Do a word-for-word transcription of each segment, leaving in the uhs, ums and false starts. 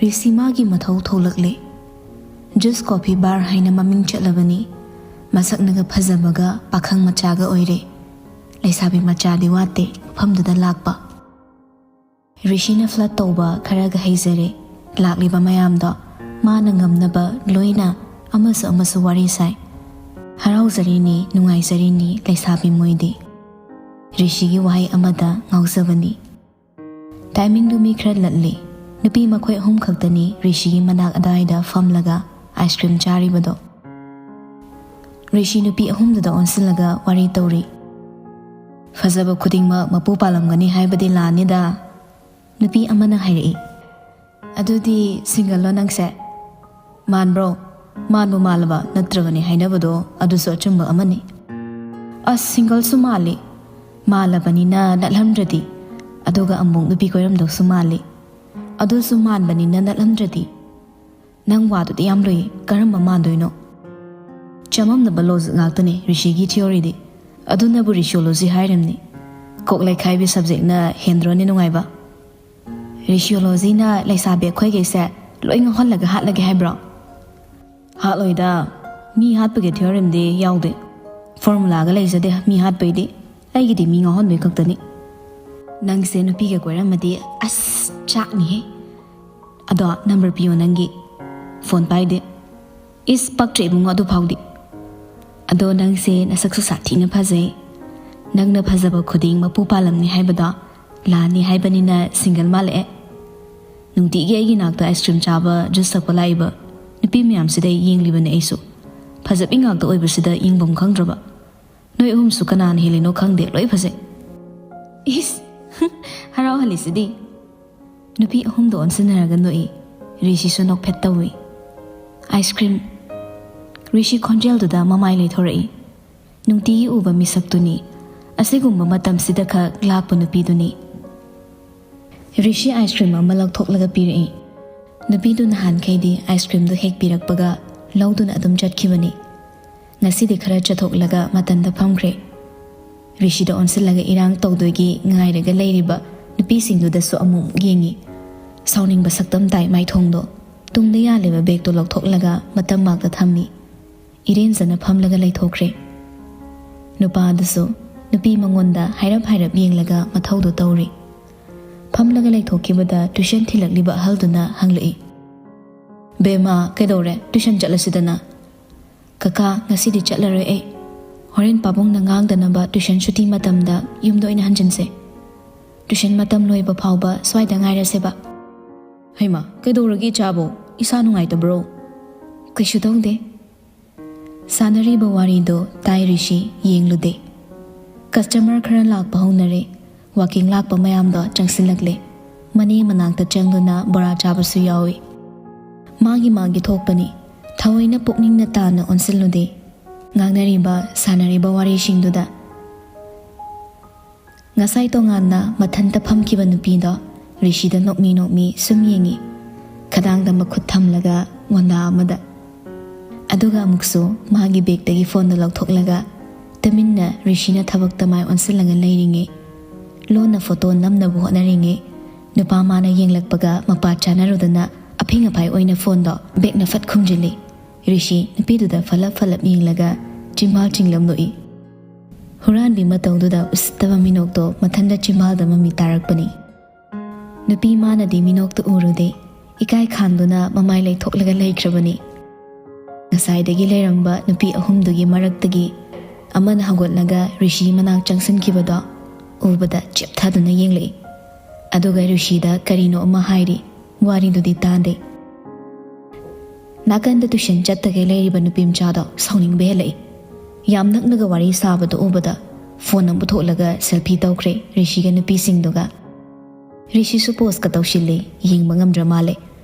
ꯔꯤꯁꯤ ꯃꯥꯒꯤ ꯃꯊꯧ ꯊꯣꯛꯂꯛꯂꯦ꯫ Juice coffee bar ꯍꯥꯏꯅ ꯃꯃꯤꯡ ꯆꯠꯂꯕꯅꯤ꯫ ꯃꯁꯛꯅꯒ ꯐꯖꯕꯒ ꯄꯥꯈꯪ ꯃꯆꯥꯒ ꯑꯣꯏꯔꯦ꯫ ꯂꯩꯁꯥꯕꯤ ꯃꯆꯥꯗꯤ ꯋꯥꯠꯇꯦ ꯃꯐꯝꯗꯨꯗ ꯂꯥꯛꯄ꯫ ꯔꯤꯁꯤꯅ ꯐ꯭ꯂꯠ ꯇꯧꯕ ꯈꯔꯒ ꯍꯩꯖꯔꯦ꯫ ꯂꯥꯛꯂꯤꯕ ꯃꯌꯥꯝꯗꯣ ꯃꯥꯅ ꯉꯝꯅꯕ ꯂꯣꯏꯅ ꯑꯃꯁꯨ ꯑꯃꯁꯨ ꯋꯥꯔꯤ ꯁꯥꯏ꯫ ꯍꯔꯥꯎꯖꯔꯤꯅꯤ, ꯅꯨꯡꯉꯥꯏꯖꯔꯤꯅꯤ ꯂꯩꯁꯥꯕꯤ ꯃꯣꯏꯗꯤ꯫ ꯔꯤꯁꯤꯒꯤ ꯋꯥꯍꯩ ꯑꯃꯗ ꯉꯥꯎꯖꯕꯅꯤ꯫ ꯇꯥꯏꯃꯤꯡꯗꯨ ꯃꯤ ꯈꯔ ꯂꯠꯂꯤ꯫ ꯅꯨꯄꯤ ꯃꯈꯣꯏ ꯑꯍꯨꯝ ꯈꯛꯇꯅꯤ ꯔꯤꯁꯤꯒꯤ ꯃꯅꯥꯛ ꯑꯗꯥꯏꯗ ꯐꯝꯂꯒ ꯑꯥꯏꯁ ꯀ꯭ꯔꯤꯝ ꯆꯥꯔꯤꯕꯗꯣ꯫ ꯔꯤꯁꯤ ꯅꯨꯄꯤ ꯑꯍꯨꯝꯗꯨꯗ ꯑꯣꯟꯁꯤꯜꯂꯒ ꯋꯥꯔꯤ ꯇꯧꯔꯤ꯫ "ꯐꯖꯕ ꯈꯨꯗꯤꯡꯃꯛ ꯃꯄꯨ ꯄꯥꯜꯂꯝꯒꯅꯤ ꯍꯥꯏꯕꯗꯤ ꯂꯥꯟꯅꯤꯗ", ꯅꯨꯄꯤ ꯑꯃꯅ ꯍꯥꯏꯔꯛꯏ꯫ "ꯑꯗꯨꯗꯤ ꯁꯤꯡꯒꯜꯂꯣ ꯅꯪꯁꯦ? ꯃꯥꯟꯕ꯭ꯔꯣ? ꯃꯥꯟꯕꯨ ꯃꯥꯜꯂꯕ ꯅꯠꯇ꯭ꯔꯕꯅꯤ ꯍꯥꯏꯅꯕꯗꯣ ꯑꯗꯨꯁꯨ ꯑꯆꯨꯝꯕ ꯑꯃꯅꯤ꯫" "ꯑꯁ, ꯁꯤꯡꯒꯜꯁꯨ ꯃꯥꯜꯂꯤ꯫ ꯃꯥꯜꯂꯕꯅꯤꯅ ꯅꯠꯂꯝꯗ꯭ꯔꯗꯤ? ꯑꯗꯨꯒ ꯑꯃꯨꯛ ꯅꯨꯄꯤ ꯀꯣꯏꯔꯝꯗꯧꯁꯨ ꯃꯥꯜꯂꯤ꯫ ꯑꯗꯨꯁꯨ ꯃꯥꯟꯕꯅꯤꯅ ꯅꯠꯂꯝꯗ꯭ꯔꯗꯤ?" "ꯅꯪ ꯋꯥꯗꯨꯗꯤ ꯌꯥꯝ ꯂꯨꯏ, ꯀꯔꯝꯕ ꯃꯥꯟꯗꯣꯏꯅꯣ?" ꯆꯃꯝꯅꯕ ꯂꯣꯖꯤꯛ ꯉꯥꯛꯇꯅꯤ ꯔꯤꯁꯤꯒꯤ ꯊꯤꯑꯣꯔꯤꯗꯤ꯫ ꯑꯗꯨꯅꯕꯨ ꯔꯤꯁꯤꯑꯣꯂꯣꯖꯤ ꯍꯥꯏꯔꯤꯝꯅꯤ꯫ ꯀꯣꯛ ꯂꯩꯈꯥꯏꯕꯤ ꯁꯕꯖꯦꯛꯅ ꯍꯦꯟꯗ꯭ꯔꯣꯅꯦ ꯅꯨꯡꯉꯥꯏꯕ? ꯔꯤꯁꯤꯑꯣꯂꯣꯖꯤꯅ ꯂꯩꯁꯥꯕꯤ ꯑꯩꯈꯣꯏꯈꯩꯁꯦ ꯂꯣꯏ ꯉꯥꯎꯍꯜꯂꯒ ꯍꯥꯠꯂꯒꯦ ꯍꯥꯏꯕ꯭ꯔꯣ? ꯍꯥꯠꯂꯣꯏꯗ꯫ ꯃꯤ ꯍꯥꯠꯄꯒꯤ ꯊꯤꯑꯣꯔꯤꯝꯗꯤ ꯌꯥꯎꯗꯦ꯫ ꯐꯣꯔꯃꯨꯂꯥꯒ ꯂꯩꯖꯗꯦ ꯃꯤ ꯍꯥꯠꯄꯩꯗꯤ꯫ ꯑꯩꯒꯤꯗꯤ ꯃꯤ ꯉꯥꯎꯍꯟꯕꯩ ꯈꯛꯇꯅꯤ꯫ ꯅꯪꯁꯦ ꯅꯨꯄꯤꯒ ꯀꯣꯏꯔꯝꯃꯗꯤ ꯑꯁ ꯆꯥꯛꯅꯤꯍꯦ꯫ ꯑꯗꯣ ꯅꯝꯕꯔ ꯄꯤꯌꯣ ꯅꯪꯒꯤ꯫ ꯐꯣꯟ ꯄꯥꯏꯗꯦ꯫ ꯏꯁ, ꯄꯛꯇ꯭ꯔꯦ ꯏꯕꯨꯡꯉꯣ ꯑꯗꯨ ꯐꯥꯎꯗꯤ꯫ ꯑꯗꯣ ꯅꯪꯁꯦ ꯅꯁꯛꯁꯨ ꯁꯥꯊꯤꯅ ꯐꯖꯩ꯫ ꯅꯪꯅ ꯐꯖꯕ ꯈꯨꯗꯤꯡ ꯃꯄꯨ ꯄꯥꯜꯂꯝꯅꯤ ꯍꯥꯏꯕꯗꯣ ꯂꯥꯟꯅꯤ ꯍꯥꯏꯕꯅꯤꯅ ꯁꯤꯡꯒꯜ ꯃꯥꯜꯂꯛꯑꯦ꯫ ꯅꯨꯡꯇꯤꯒꯤ ꯑꯩꯒꯤ ꯅꯥꯛꯇ ꯑꯥꯏꯁ ꯀ꯭ꯔꯤꯝ ꯆꯥꯕ, ꯖꯨꯁ ꯊꯛꯄ ꯂꯥꯛꯏꯕ ꯅꯨꯄꯤ ꯃꯌꯥꯝꯁꯤꯗ ꯌꯦꯡꯂꯤꯕꯅꯦ ꯑꯩꯁꯨ꯫ ꯐꯖꯕꯤ ꯉꯥꯛꯇ ꯑꯣꯏꯕꯁꯤꯗ ꯌꯦꯡꯐꯝ ꯈꯪꯗ꯭ꯔꯕ꯫ ꯅꯣꯏ ꯑꯍꯨꯝꯁꯨ ꯀꯅꯥꯅ ꯍꯦꯜꯂꯤꯅꯣ ꯈꯪꯗꯦ, ꯂꯣꯏ ꯐꯖꯩ꯫ ꯏꯁ, ꯍꯔꯥꯎꯍꯜꯂꯤꯁꯤꯗꯤ꯫ ꯅꯨꯄꯤ ꯑꯍꯨꯝꯗꯣ ꯑꯣꯟꯁꯤꯟꯅꯔꯒ ꯅꯣꯛꯏ꯫ ꯔꯤꯁꯤꯁꯨ ꯅꯣꯛꯐꯦꯠ ꯇꯧꯏ꯫ Ice cream. ꯔꯤꯁꯤ ꯈꯣꯟꯖꯦꯜꯗꯨꯗ ꯃꯃꯥꯏ ꯂꯩꯊꯣꯔꯛꯏ꯫ ꯅꯨꯡꯇꯤꯒꯤ ꯎꯕ ꯃꯤꯁꯛꯇꯨꯅꯤ꯫ ꯑꯁꯤꯒꯨꯝꯕ ꯃꯇꯝꯁꯤꯗ ꯈꯛ ꯂꯥꯛꯄ ꯅꯨꯄꯤꯗꯨꯅꯤ꯫ ꯔꯤꯁꯤ ꯑꯥꯏꯁ ꯀ꯭ꯔꯤꯝ ꯑꯃ ꯂꯧꯊꯣꯛꯂꯒ ꯄꯤꯔꯛꯏ꯫ ꯅꯨꯄꯤꯗꯨ ꯅꯍꯥꯟꯈꯩꯗꯤ ꯑꯥꯏꯁ ꯀ꯭ꯔꯤꯝꯗꯨ ꯍꯦꯛ ꯄꯤꯔꯛꯄꯒ ꯂꯧꯗꯨꯅ ꯑꯗꯨꯝ ꯆꯠꯈꯤꯕꯅꯤ꯫ ꯉꯁꯤꯗꯤ ꯈꯔ ꯆꯠꯊꯣꯛꯂꯒ ꯃꯇꯟꯗ ꯐꯝꯈ꯭ꯔꯦ꯫ ꯔꯤꯁꯤꯗ ꯑꯣꯟꯁꯤꯜꯂꯒ ꯏꯔꯥꯡ ꯇꯧꯗꯣꯏꯒꯤ ꯉꯥꯏꯔꯒ ꯂꯩꯔꯤꯕ ꯅꯨꯄꯤꯁꯤꯡꯗꯨꯗꯁꯨ ꯑꯃꯨꯛ ꯌꯦꯡꯉꯤ꯫ ꯁꯥꯎꯅꯤꯡꯕ ꯁꯛꯇꯝ ꯇꯥꯏ ꯃꯥꯏꯊꯣꯡꯗꯣ꯫ ꯇꯨꯡꯗ ꯌꯥꯜꯂꯤꯕ ꯕꯦꯒꯇꯣ ꯂꯧꯊꯣꯛꯂꯒ ꯃꯇꯝ ꯃꯥꯛꯇ ꯊꯝꯃꯤ꯫ ꯏꯔꯦꯟꯖꯅ ꯐꯝꯂꯒ ꯂꯩꯊꯣꯛꯈ꯭ꯔꯦ꯫ ꯅꯨꯄꯥ ꯑꯗꯨꯁꯨ ꯅꯨꯄꯤ ꯃꯉꯣꯟꯗ ꯍꯥꯏꯔꯞ ꯍꯥꯏꯔꯞ ꯌꯦꯡꯂꯒ ꯃꯊꯧꯗꯨ ꯇꯧꯔꯤ꯫ ꯐꯝꯂꯒ ꯂꯩꯊꯣꯛꯈꯤꯕꯗ ꯇ꯭ꯌꯨꯁꯟ ꯊꯤꯜꯂꯛꯂꯤꯕ ꯑꯍꯜꯗꯨꯅ ꯍꯪꯂꯛꯏ, "ꯕꯦꯝꯃ, ꯀꯩꯗꯧꯔꯦ? ꯇ꯭ꯌꯨꯁꯟ ꯆꯠꯂꯁꯤꯗꯅ꯫ ꯀꯀꯥ, ꯉꯁꯤꯗꯤ ꯆꯠꯂꯔꯣꯏ ꯑꯩ꯫ ꯍꯣꯔꯦꯟ ꯄꯥꯕꯨꯡꯅ ꯉꯥꯡꯗꯅꯕ ꯇ꯭ꯌꯨꯁꯟ ꯁꯨꯇꯤ ꯃꯇꯝꯗ ꯌꯨꯝꯗ ꯑꯣꯏꯅ ꯍꯟꯖꯤꯟꯁꯦ꯫ ꯇ꯭ꯌꯨꯁꯟ ꯃꯇꯝ ꯂꯣꯏꯕ ꯐꯥꯎꯕ ꯁ꯭ꯋꯥꯏꯗ ꯉꯥꯏꯔꯁꯦꯕ꯫" "ꯍꯩꯃꯥ, ꯀꯩꯗꯧꯔꯒꯦ ꯏꯆꯥꯕꯣ? ꯏꯁꯥ ꯅꯨꯡꯉꯥꯏꯇꯕ꯭ꯔꯣ?" "ꯀꯩꯁꯨ ꯇꯧꯗꯦ꯫" ꯁꯥꯟꯅꯔꯤꯕ ꯋꯥꯔꯤꯗꯣ ꯇꯥꯏ ꯔꯤꯁꯤ ꯌꯦꯡꯂꯨꯗꯦ꯫ ꯀꯁꯇꯃꯔ ꯈꯔ ꯂꯥꯛꯄ ꯍꯧꯅꯔꯦ꯫ ꯋꯥꯀꯤꯡ ꯂꯥꯛꯄ ꯃꯌꯥꯝꯗꯣ ꯆꯪꯁꯤꯜꯂꯛꯂꯦ꯫ ꯃꯅꯦ ꯃꯅꯥꯛꯇ ꯆꯪꯗꯨꯅ ꯕꯣꯔꯥ ꯆꯥꯕꯁꯨ ꯌꯥꯎꯏ꯫ ꯃꯥꯒꯤ ꯃꯥꯒꯤ ꯊꯣꯛꯄꯅꯤ꯫ ꯊꯑꯣꯏꯅ ꯄꯨꯛꯅꯤꯡꯅ ꯇꯥꯅ ꯑꯣꯟꯁꯤꯜꯂꯨꯗꯦ꯫ ꯉꯥꯡꯅꯔꯤꯕ, ꯁꯥꯟꯅꯔꯤꯕ ꯋꯥꯔꯤꯁꯤꯡꯗꯨꯗ꯫ ꯉꯁꯥꯏ ꯇꯣꯉꯥꯟꯅ ꯃꯊꯟꯇ ꯐꯝꯈꯤꯕ ꯅꯨꯄꯤꯗꯣ ꯔꯤꯁꯤꯗ ꯅꯣꯛꯃꯤ ꯅꯣꯛꯃꯤ ꯁꯨꯝ ꯌꯦꯡꯉꯤ, ꯈꯗꯥꯡꯗ ꯃꯈꯨꯠ ꯊꯝꯂꯒ ꯋꯥꯟꯗꯥ ꯑꯃꯗ꯫ ꯑꯗꯨꯒ ꯑꯃꯨꯛꯁꯨ ꯃꯥꯒꯤ ꯕꯦꯒꯇꯒꯤ ꯐꯣꯟꯗꯣ ꯂꯧꯊꯣꯛꯂꯒ ꯇꯨꯃꯤꯟꯅ ꯔꯤꯁꯤꯅ ꯊꯕꯛꯇ ꯃꯥꯏ ꯑꯣꯟꯁꯤꯜꯂꯒ ꯂꯩꯔꯤꯉꯩ, ꯂꯣꯟꯅ ꯐꯣꯇꯣ ꯅꯝꯅꯕ ꯍꯣꯠꯅꯔꯤꯉꯩ, ꯅꯨꯄꯥ ꯃꯥꯅ ꯌꯦꯡꯂꯛꯄꯒ ꯃꯄꯥ ꯆꯥꯅꯔꯨꯗꯅ ꯑꯐꯤꯡ ꯑꯐꯥꯏ ꯑꯣꯏꯅ ꯐꯣꯟꯗꯣ ꯕꯦꯒꯅ ꯐꯠ ꯈꯨꯝꯖꯤꯜꯂꯤ꯫ ꯔꯤꯁꯤ ꯅꯨꯄꯤꯗꯨꯗ ꯐꯠꯂꯞ ꯐꯠꯂꯞ ꯌꯦꯡꯂꯒ ꯆꯤꯝꯕꯥꯜ ꯆꯤꯡꯂꯝ ꯅꯣꯛꯏ꯫ ꯍꯨꯔꯥꯟꯕꯤ ꯃꯇꯧꯗꯨꯗ ꯎꯁꯤꯠꯇꯕ ꯃꯤꯅꯣꯛꯇꯣ ꯃꯊꯟꯇ ꯆꯤꯝꯕꯥꯜꯗ ꯃꯃꯤ ꯇꯥꯔꯛꯄꯅꯤ꯫ ꯅꯨꯄꯤ ꯃꯥꯅꯗꯤ ꯃꯤꯅꯣꯛꯇꯨ ꯎꯔꯨꯗꯦ꯫ ꯏꯀꯥꯏ ꯈꯥꯡꯗꯨꯅ ꯃꯃꯥꯏ ꯂꯩꯊꯣꯛꯂꯒ ꯂꯩꯈ꯭ꯔꯕꯅꯤ꯫ ꯉꯁꯥꯏꯗꯒꯤ ꯂꯩꯔꯝꯕ ꯅꯨꯄꯤ ꯑꯍꯨꯝꯗꯨꯒꯤ ꯃꯔꯛꯇꯒꯤ ꯑꯃꯅ ꯍꯧꯒꯠꯂꯒ ꯔꯤꯁꯤ ꯃꯅꯥꯛ ꯆꯪꯁꯤꯟꯈꯤꯕꯗꯣ ꯎꯕꯗ ꯆꯦꯞꯊꯗꯨꯅ ꯌꯦꯡꯂꯛꯏ꯫ ꯑꯗꯨꯒ ꯔꯤꯁꯤꯗ ꯀꯔꯤꯅꯣ ꯑꯃ ꯍꯥꯏꯔꯤ꯫ ꯋꯥꯔꯤꯗꯨꯗꯤ ꯇꯥꯗꯦ꯫ ꯅꯥꯀꯟꯗ ꯇ꯭ꯌꯨꯁꯟ ꯆꯠꯇꯒꯩ ꯂꯩꯔꯤꯕ ꯅꯨꯄꯤ ꯃꯆꯥꯗꯣ ꯁꯥꯎꯅꯤꯡꯕ ꯍꯦꯜꯂꯛꯏ꯫ ꯌꯥꯝ ꯅꯛꯅꯒ ꯋꯥꯔꯤ ꯁꯥꯕꯗꯣ ꯎꯕꯗ ꯐꯣꯟ ꯑꯃ ꯄꯨꯊꯣꯛꯂꯒ ꯁꯦꯜꯐꯤ ꯇꯧꯈ꯭ꯔꯦ ꯔꯤꯁꯤꯒ ꯅꯨꯄꯤꯁꯤꯡꯗꯨꯒ꯫ ꯔꯤꯁꯤꯁꯨ ꯄꯣꯁꯀ ꯇꯧꯁꯤꯜꯂꯤ, ꯌꯦꯡꯕ ꯉꯝꯗ꯭ꯔ ꯃꯥꯜꯂꯦ꯫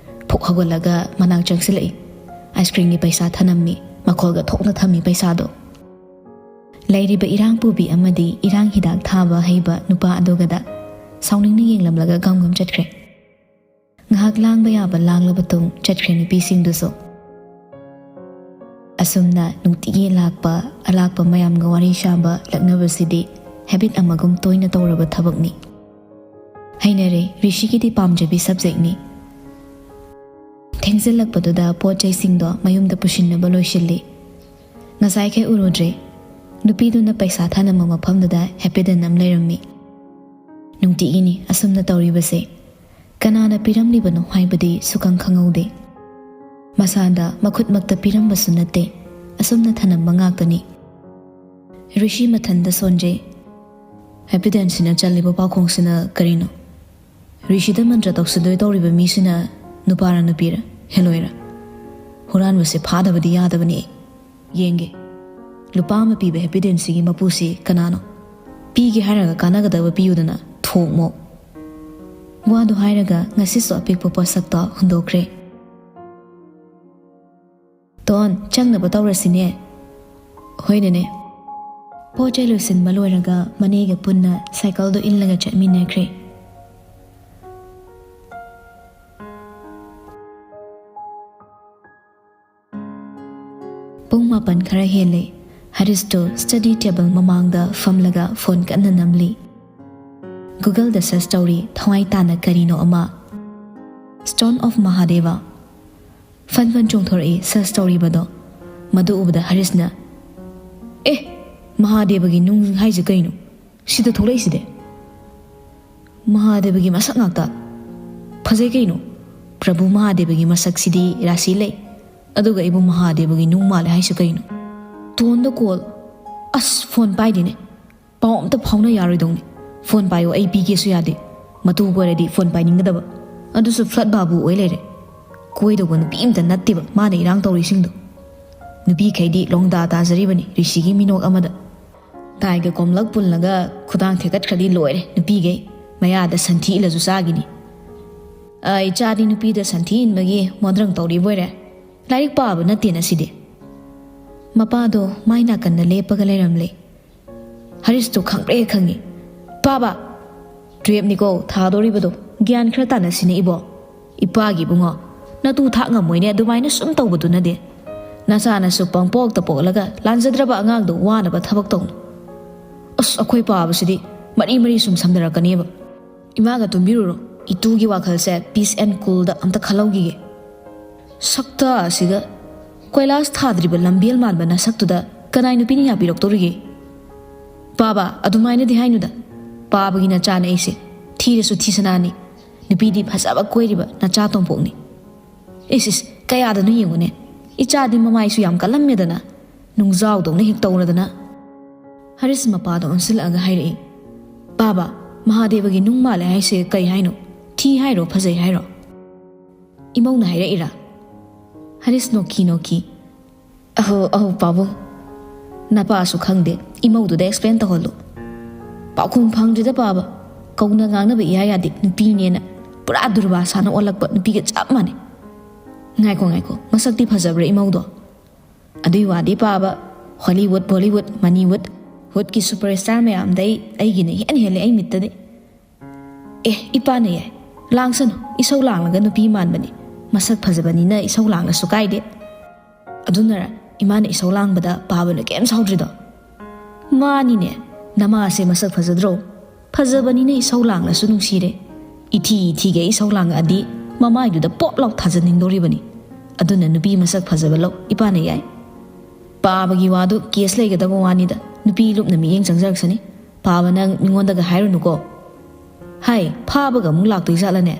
ꯐꯨꯛ ꯍꯧꯒꯠꯂꯒ ꯃꯅꯥꯛ ꯆꯪꯁꯤꯜꯂꯛꯏ꯫ ꯑꯥꯏꯁ ꯀ꯭ꯔꯤꯝꯒꯤ ꯄꯩꯁꯥ ꯊꯅꯝꯃꯤ, ꯃꯈꯣꯜꯒ ꯊꯣꯛꯅ ꯊꯝꯃꯤ ꯄꯩꯁꯥꯗꯣ꯫ ꯂꯩꯔꯤꯕ ꯏꯔꯥꯡ ꯄꯨꯕꯤ ꯑꯃꯗꯤ ꯏꯔꯥꯡ ꯍꯤꯗꯥꯛ ꯊꯥꯕ ꯍꯩꯕ ꯅꯨꯄꯥ ꯑꯗꯨꯒꯗ ꯁꯥꯎꯅꯤꯡꯅ ꯌꯦꯡꯂꯝꯂꯒ ꯒꯝ ꯒꯝ ꯆꯠꯈ꯭ꯔꯦ꯫ ꯉꯥꯏꯍꯥꯛ ꯂꯥꯡꯕ ꯌꯥꯕ ꯂꯥꯡꯂꯕ ꯇꯨꯡ ꯆꯠꯈ꯭ꯔꯦ ꯅꯨꯄꯤꯁꯤꯡꯗꯨꯁꯨ꯫ ꯑꯁꯨꯝꯅ ꯅꯨꯡꯇꯤꯒꯤ ꯂꯥꯛꯄ ꯑꯂꯥꯛꯄ ꯃꯌꯥꯝꯒ ꯋꯥꯔꯤ ꯁꯥꯕ ꯂꯛꯅꯕꯁꯤꯗꯤ ꯍꯦꯕꯤꯠ ꯑꯃꯒꯨꯝ ꯇꯣꯏꯅ ꯇꯧꯔꯕ ꯊꯕꯛꯅꯤ꯫ ꯍꯩꯅꯔꯦ, ꯔꯤꯁꯤꯒꯤꯗꯤ ꯄꯥꯝꯖꯕꯤ ꯁꯕꯖꯦꯛꯅꯤ꯫ ꯊꯦꯡꯖꯤꯜꯂꯛꯄꯗꯨꯗ ꯄꯣꯠ ꯆꯩꯁꯤꯡꯗꯣ ꯃꯌꯨꯝꯗ ꯄꯨꯁꯤꯟꯅꯕ ꯂꯣꯏꯁꯤꯜꯂꯤ꯫ ꯉꯁꯥꯏꯈꯩ ꯎꯔꯨꯗ꯭ꯔꯦ꯫ ꯅꯨꯄꯤꯗꯨꯅ ꯄꯩꯁꯥ ꯊꯅꯝꯕ ꯃꯐꯝꯗꯨꯗ ꯍꯦꯄꯤꯗꯦꯟ ꯑꯃ ꯂꯩꯔꯝꯃꯤ꯫ ꯅꯨꯡꯇꯤꯒꯤꯅꯤ ꯑꯁꯨꯝꯅ ꯇꯧꯔꯤꯕꯁꯦ꯫ ꯀꯅꯥꯅ ꯄꯤꯔꯝꯂꯤꯕꯅꯣ ꯍꯥꯏꯕꯗꯤ ꯁꯨꯈꯪ ꯈꯪꯍꯧꯗꯦ꯫ ꯃꯁꯥꯗ ꯃꯈꯨꯠꯃꯛꯇ ꯄꯤꯔꯝꯕꯁꯨ ꯅꯠꯇꯦ꯫ ꯑꯁꯨꯝꯅ ꯊꯅꯝꯕ ꯉꯥꯛꯇꯅꯤ꯫ ꯔꯤꯁꯤ ꯃꯊꯟꯗ ꯁꯣꯟꯖꯩ꯫ ꯍꯦꯄꯤꯗꯦꯟꯁꯤꯅ ꯆꯜꯂꯤꯕ ꯄꯥꯎꯈꯣꯡꯁꯤꯅ ꯀꯔꯤꯅꯣ? ꯔꯤꯁꯤꯗ ꯃꯟꯇ꯭ꯔ ꯇꯧꯁꯤꯟꯗꯣꯏ ꯇꯧꯔꯤꯕ ꯃꯤꯁꯤꯅ ꯅꯨꯄꯥꯔ ꯅꯨꯄꯤꯔ? ꯍꯦꯂꯣꯏꯔ? ꯍꯨꯔꯥꯟꯕꯁꯦ ꯐꯥꯗꯕꯗꯤ ꯌꯥꯗꯕꯅꯤ꯫ ꯌꯦꯡꯒꯦ꯫ ꯂꯨꯄꯥ ꯑꯃ ꯄꯤꯕ ꯍꯦꯄꯤꯗꯦꯟꯁꯤꯒꯤ ꯃꯄꯨꯁꯤ ꯀꯅꯥꯅꯣ? ꯄꯤꯒꯦ ꯍꯥꯏꯔꯒ ꯀꯥꯟꯅꯒꯗꯕ ꯄꯤꯌꯨꯗꯅ, ꯊꯣꯛꯃꯣ꯫ ꯋꯥꯗꯨ ꯍꯥꯏꯔꯒ ꯉꯁꯤꯁꯨ ꯑꯄꯤꯛꯄ ꯄꯣꯠꯁꯛꯇꯣ ꯍꯨꯟꯗꯣꯛꯈ꯭ꯔꯦ꯫ ꯇꯣꯟ, ꯆꯪꯅꯕ ꯇꯧꯔꯁꯤꯅꯦ꯫ ꯍꯣꯏ ꯅꯦꯅꯦ꯫ ꯄꯣꯠ ꯆꯩ ꯂꯣꯏꯁꯤꯟꯕ ꯂꯣꯏꯔꯒ ꯃꯅꯦꯒ ꯄꯨꯟꯅ ꯁꯥꯏꯀꯜꯗꯣ ꯏꯜꯂꯒ ꯆꯠꯃꯤꯟꯅꯈ꯭ꯔꯦ꯫ ꯄꯨꯡ ꯃꯥꯄꯟ ꯈꯔ ꯍꯦꯜꯂꯦ꯫ ꯍꯔꯤꯁꯇꯣ ꯁ꯭ꯇꯗꯤ ꯇꯦꯕꯜ ꯃꯃꯥꯡꯗ ꯐꯝꯂꯒ ꯐꯣꯟ ꯀꯟꯅ ꯅꯝꯂꯤ꯫ ꯒꯨꯒꯜꯗ ꯁꯔꯆ ꯇꯧꯔꯤ, ꯊꯋꯥꯏ ꯇꯥꯅ ꯀꯔꯤꯅꯣ ꯑꯃ꯫ Stone of Mahadeva꯫ ꯐꯟ ꯐꯟ ꯆꯣꯡꯊꯣꯔꯛꯏ ꯁꯔꯆ ꯇꯧꯔꯤꯕꯗꯣ꯫ ꯃꯗꯨ ꯎꯕꯗ ꯍꯔꯤꯁꯅ, "ꯑꯦ, ꯃꯍꯥꯗꯦꯕꯒꯤ ꯅꯨꯡ ꯍꯥꯏꯁꯦ ꯀꯩꯅꯣ? ꯁꯤꯗ ꯊꯣꯛꯂꯛꯏꯁꯤꯗꯤ?" "ꯃꯍꯥꯗꯦꯕꯒꯤ ꯃꯁꯛ ꯉꯥꯛꯇ꯫ ꯐꯖꯩ ꯀꯩꯅꯣ꯫ ꯄ꯭ꯔꯚꯨ ꯃꯍꯥꯗꯦꯕꯒꯤ ꯃꯁꯛꯁꯤꯗꯤ ꯔꯥꯁꯤ ꯂꯩ꯫ ꯑꯗꯨꯒ ꯑꯩꯕꯨ ꯃꯍꯥꯗꯦꯕꯒꯤ ꯅꯨꯡ ꯃꯥꯜꯂꯦ ꯍꯥꯏꯁꯦ ꯀꯩꯅꯣ?" ꯇꯣꯟꯗ ꯀꯣꯜ꯫ ꯑꯁ, ꯐꯣꯟ ꯄꯥꯏꯗꯦꯅꯦ꯫ ꯄꯥꯎ ꯑꯝꯇ ꯐꯥꯎꯅ ꯌꯥꯔꯣꯏꯗꯧꯅꯤ꯫ ꯐꯣꯟ ꯄꯥꯏꯌꯣ, ꯑꯩ ꯄꯤꯒꯦꯁꯨ ꯌꯥꯗꯦ꯫ ꯃꯇꯨ ꯀꯣꯏꯔꯗꯤ ꯐꯣꯟ ꯄꯥꯏꯅꯤꯡꯒꯗꯕ꯫ ꯑꯗꯨꯁꯨ ꯐ꯭ꯂꯠ ꯕꯥꯕꯨ ꯑꯣꯏ ꯂꯩꯔꯦ꯫ ꯀꯣꯏꯗꯧꯕ ꯅꯨꯄꯤ ꯑꯝꯇ ꯅꯠꯇꯦꯕ ꯃꯥꯅ ꯏꯔꯥꯡ ꯇꯧꯔꯤꯁꯤꯡꯗꯣ꯫ ꯅꯨꯄꯤꯈꯩꯗꯤ ꯂꯣꯡꯗꯥ ꯇꯥꯖꯔꯤꯕꯅꯤ ꯔꯤꯁꯤꯒꯤ ꯃꯤꯅꯣꯛ ꯑꯃꯗ꯫ ꯇꯥꯏꯒ ꯀꯣꯝꯂꯛ ꯄꯨꯜꯂꯒ ꯈꯨꯗꯥꯡ ꯊꯦꯛꯀꯠꯈ꯭ꯔꯗꯤ ꯂꯣꯏꯔꯦ ꯅꯨꯄꯤꯈꯩ꯫ ꯃꯌꯥꯗ ꯁꯟꯊꯤ ꯏꯜꯂꯁꯨ ꯆꯥꯒꯤꯅꯤ꯫ ꯑꯩ ꯆꯥꯗꯤ ꯅꯨꯄꯤꯗ ꯁꯟꯊꯤ ꯏꯟꯕꯒꯤ ꯃꯣꯟꯗ꯭ꯔꯪ ꯇꯧꯔꯤꯕ ꯑꯣꯏꯔꯦ꯫ ꯂꯥꯏꯔꯤꯛ ꯄꯥꯕ ꯅꯠꯇꯦꯅ ꯁꯤꯗꯤ꯫ ꯃꯄꯥꯗꯣ ꯃꯥꯏ ꯅꯥꯀꯟꯗ ꯂꯦꯞꯄꯒ ꯂꯩꯔꯝꯂꯦ꯫ ꯍꯔꯤꯁꯇꯣ ꯈꯪꯄ꯭ꯔꯦ ꯈꯪꯉꯤ꯫ "ꯄꯥꯕ, ꯇꯨꯌꯦꯞꯅꯤꯀꯣ ꯊꯥꯗꯣꯔꯤꯕꯗꯣ, ꯒ꯭ꯌꯥꯟ ꯈꯔ ꯇꯥꯅꯁꯤꯅꯦ ꯏꯕꯣ꯫ ꯏꯄꯥꯒꯤ ꯏꯕꯨꯡꯉꯣ, ꯅꯇꯨ ꯊꯥꯛ ꯉꯝꯃꯣꯏꯅꯦ ꯑꯗꯨꯃꯥꯏꯅ ꯁꯨꯝ ꯇꯧꯕꯗꯨꯅꯗꯤ꯫ ꯅꯆꯥꯅꯁꯨ ꯄꯪꯄꯣꯛꯇ ꯄꯣꯛꯂꯒ ꯂꯥꯟꯖꯗ꯭ꯔꯕ ꯑꯉꯥꯡꯗꯣ ꯋꯥꯅꯕ ꯊꯕꯛ ꯇꯧꯅꯨ꯫ ꯑꯁ, ꯑꯩꯈꯣꯏ ꯄꯥꯕꯁꯤꯗꯤ ꯃꯔꯤ ꯃꯔꯤ ꯁꯨꯝ ꯁꯝꯅꯔꯛꯀꯅꯦꯕ꯫ ꯏꯃꯥꯒ ꯇꯨꯝꯕꯤꯔꯨꯔꯣ꯫ ꯏꯇꯨꯒꯤ ꯋꯥꯈꯜꯁꯦ peace and coolꯗ ꯑꯝꯇ ꯈꯜꯍꯧꯈꯤꯒꯦ꯫ ꯁꯛꯇ ꯑꯁꯤꯒ꯫ ꯀꯣꯏꯂꯥꯁ ꯊꯥꯗ꯭ꯔꯤꯕ ꯂꯝꯕꯦꯜ ꯃꯥꯟꯕ ꯅꯁꯛꯇꯨꯗ ꯀꯅꯥꯏ ꯅꯨꯄꯤꯅ ꯌꯥꯕꯤꯔꯛꯇꯧꯔꯤꯒꯦ? ꯄꯥꯕ, ꯑꯗꯨꯃꯥꯏꯅꯗꯤ ꯍꯥꯏꯅꯨꯗ꯫ ꯄꯥꯕꯒꯤ ꯅꯆꯥꯅꯦ ꯑꯩꯁꯦ꯫ ꯊꯤꯔꯁꯨ ꯊꯤꯁꯅꯥꯅꯤ꯫ ꯅꯨꯄꯤꯗꯤ ꯐꯖꯕ ꯀꯣꯏꯔꯤꯕ ꯅꯆꯥ ꯇꯣꯝꯄꯣꯛꯅꯤ꯫ ꯏꯁ ꯏꯁ, ꯀꯌꯥꯗꯅꯣ ꯌꯦꯡꯉꯨꯅꯦ꯫ ꯏꯆꯥꯗꯤ ꯃꯃꯥꯏꯁꯨ ꯌꯥꯝ ꯀꯜꯂꯝꯃꯦꯗꯅ꯫ ꯅꯨꯡꯖꯥꯎꯗꯧꯅ ꯍꯦꯛ ꯇꯧꯔꯗꯅ꯫ ꯍꯔꯤꯁ ꯃꯄꯥꯗ ꯑꯣꯟꯁꯤꯜꯂꯛꯑꯒ ꯍꯥꯏꯔꯛꯏ, "ꯄꯥꯕ, ꯃꯍꯥꯗꯦꯕꯒꯤ ꯅꯨꯡ ꯃꯥꯜꯂꯦ ꯍꯥꯏꯁꯦ ꯀꯩ ꯍꯥꯏꯅꯣ? ꯊꯤ ꯍꯥꯏꯔꯣ, ꯐꯖꯩ ꯍꯥꯏꯔꯣ?" ꯏꯃꯧꯅ ꯍꯥꯏꯔꯛꯏꯔꯥ? ꯍꯔꯤꯁ ꯅꯣꯛꯈꯤ ꯅꯣꯛꯈꯤ꯫ "ꯑꯍꯣ ꯑꯍꯣ ꯄꯥꯕꯨꯡ, ꯅꯄꯥꯁꯨ ꯈꯪꯗꯦ, ꯏꯃꯧꯗꯨꯗ explain ꯇꯧꯍꯜꯂꯨ꯫ ꯄꯥꯎꯈꯨꯝ ꯐꯪꯗ꯭ꯔꯤꯗ ꯄꯥꯕ, ꯀꯧꯅ ꯉꯥꯡꯅꯕ ꯏꯌꯥ ꯌꯥꯗꯦ, ꯅꯨꯄꯤꯅꯦꯅ ꯄꯨꯔꯥ ꯗꯨꯔꯕꯥꯁꯥꯅ ꯑꯣꯜꯂꯛꯄ ꯅꯨꯄꯤꯒ ꯆꯞ ꯃꯥꯟꯅꯩ꯫ ꯉꯥꯏꯈꯣ ꯉꯥꯏꯈꯣ, ꯃꯁꯛꯇꯤ ꯐꯖꯕ꯭ꯔꯥ ꯏꯃꯧꯗꯣ? ꯑꯗꯨꯏ ꯋꯥꯗꯤ ꯄꯥꯕ, ꯍꯣꯂꯤꯋꯨꯗ, ꯕꯣꯂꯤꯋꯨꯗ, ꯃꯅꯤꯋꯨꯗ, ꯍꯨꯠꯀꯤ superstar ꯃꯌꯥꯝꯗꯩ ꯑꯩꯒꯤꯅ ꯏꯍꯦꯟ ꯍꯦꯜꯂꯦ ꯑꯩ ꯃꯤꯠꯇꯗꯤ꯫ ꯑꯦ, ꯏꯄꯥꯅ ꯌꯥꯏ, ꯂꯥꯡꯁꯅꯨ, ꯏꯁꯧ ꯂꯥꯡꯂꯒ ꯅꯨꯄꯤ ꯃꯥꯟꯕꯅꯤ, ꯃꯁꯛ ꯐꯖꯕꯅꯤꯅ ꯏꯁꯧ ꯂꯥꯡꯂꯁꯨ ꯀꯥꯏꯗꯦ꯫ ꯑꯗꯨꯅꯔ ꯏꯃꯥꯅ ꯏꯁꯧ ꯂꯥꯡꯕꯗ ꯄꯥꯕꯅ ꯀꯩꯝ ꯁꯥꯎꯗ꯭ꯔꯤꯗꯣ?" "ꯃꯥꯅꯤꯅꯦ, ꯅꯃꯥꯁꯦ ꯃꯁꯛ ꯐꯖꯗ꯭ꯔꯣ? ꯐꯖꯕꯅꯤꯅ ꯏꯁꯧ ꯂꯥꯡꯂꯁꯨ ꯅꯨꯡꯁꯤꯔꯦ꯫ ꯏꯊꯤ ꯏꯊꯤꯒꯩ ꯏꯁꯧ ꯂꯥꯡꯉꯛꯑꯗꯤ ꯃꯃꯥꯏꯗꯨꯗ ꯄꯣꯞ ꯂꯥꯎ ꯊꯥꯖꯟꯅꯤꯡꯗꯣꯔꯤꯕꯅꯤ꯫ ꯑꯗꯨꯅ ꯅꯨꯄꯤ ꯃꯁꯛ ꯐꯖꯕ ꯂꯧ, ꯏꯄꯥꯅ ꯌꯥꯏ꯫ ꯄꯥꯕꯒꯤ ꯋꯥꯗꯨ case ꯂꯩꯒꯗꯕ ꯋꯥꯅꯤꯗ, ꯅꯨꯄꯤ ꯂꯨꯞꯅ ꯃꯤꯠꯌꯦꯡ ꯆꯪꯖꯔꯛꯁꯅꯤ꯫ ꯄꯥꯕ, ꯅꯪ ꯃꯤꯉꯣꯟꯗꯒ ꯍꯥꯏꯔꯨꯅꯨꯀꯣ꯫ ꯍꯥꯏ, ꯐꯥꯕꯒ ꯑꯃꯨꯛ ꯂꯥꯛꯇꯣꯏ ꯖꯥꯠꯂꯅꯦ?"